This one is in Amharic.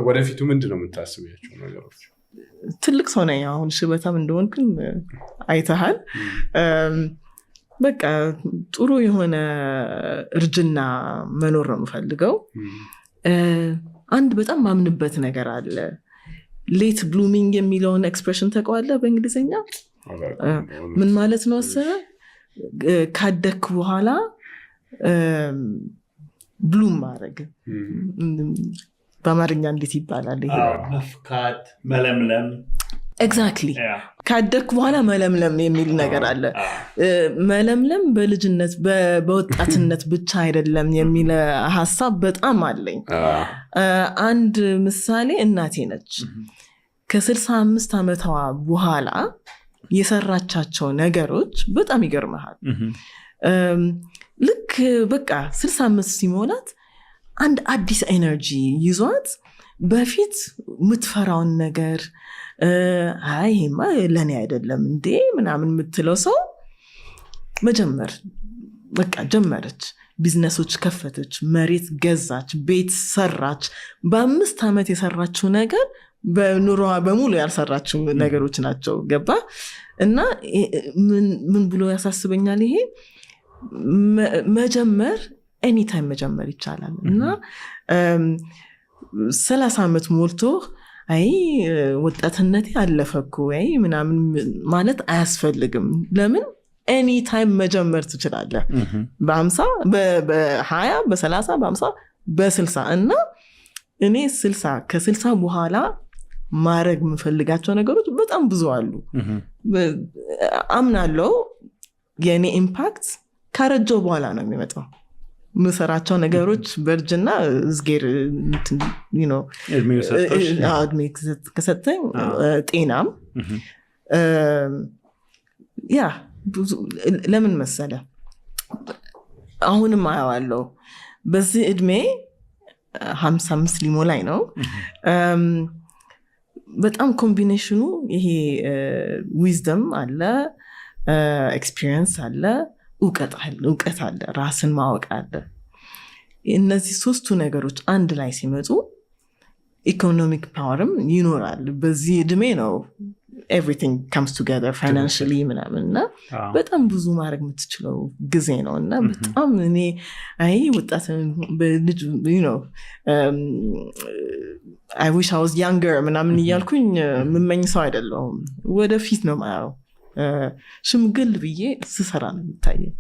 ወደፊቱ ምንድን ነው የምታስቢያቸው ነገሮች? ትልቅ ሰው ነኝ አሁን፣ ሽበታም እንደሆንክም አይተሃል። በቃ ጥሩ የሆነ እርጅና መኖር ነው የምፈልገው። አንድ በጣም ማምንበት ነገር አለ። Late blooming የሚለውን expression ታውቀዋለህ በእንግሊዝኛ? ምን ማለት ነው መሰለህ? ካደግክ በኋላ bloom ማድረግ፣ በአማርኛ እንዴት ይባላል ይሄ? መፍካት፣ መለምለም። Exactly፣ ካደግክ በኋላ መለምለም የሚል ነገር አለ። መለምለም በልጅነት በወጣትነት ብቻ አይደለም የሚል ሀሳብ በጣም አለኝ። አንድ ምሳሌ እናቴ ነች። ከ65 ዓመቷ በኋላ የሰራቻቸው ነገሮች በጣም ይገርመሃል። ልክ በቃ 65 ሲሞላት አንድ አዲስ energy ይዟት፣ በፊት የምትፈራውን ነገር፣ አይ ይሄማ ለእኔ አይደለም እንዴ ምናምን የምትለው ሰው መጀመር በቃ ጀመረች። ቢዝነሶች ከፈተች፣ መሬት ገዛች፣ ቤት ሰራች። በ5 ዓመት የሰራችው ነገር በኑሮዋ በሙሉ ያልሰራችው ነገሮች ናቸው። ገባ? እና ምን ብሎ ያሳስበኛል፣ ይሄ መጀመር anytime መጀመር ይቻላል። እና 30 ዓመት ሞልቶ አይ ወጣትነቴ አለፈ እኮ ወይ ምናምን ማለት አያስፈልግም። ለምን? Anytime መጀመር ትችላለህ። በ50፣ በ20፣ በ30፣ በ50፣ በ60። እና እኔ 60፣ ከ60 በኋላ ማድረግ የምፈልጋቸው ነገሮች በጣም ብዙ አሉ። አምናለው የእኔ impact ካረጀው በኋላ ነው የሚመጣው። የምሰራቸው ነገሮች በእርጅና እዝጌር እድሜው ሰጥቶሽ። እድሜ ከሰጠኝ፣ ጤናም። Yeah፣ ብዙ ለምን መሰለ፣ አሁንም አየዋለሁ፣ በዚህ እድሜ 55 ሊሞላኝ ነው። በጣም combination ኑ ይሄ wisdom አለ፣ experience አለ፣ እውቀት አለ፣ እውቀት አለ፣ ራስን ማወቅ አለ። እነዚህ ሶስቱ ነገሮች አንድ ላይ ሲመጡ economic power ም ይኖራል። በዚህ እድሜ ነው everything comes together financially ምናምን። እና በጣም ብዙ ማድረግ የምትችለው ጊዜ ነው። እና በጣም እኔ አይ ወጣት በልጅ I wish I was younger ምናምን እያልኩኝ የምመኝ ሰው አይደለሁም። ወደፊት ነው ማየው። ሽምግል ብዬ ስሰራ ነው የሚታየኝ።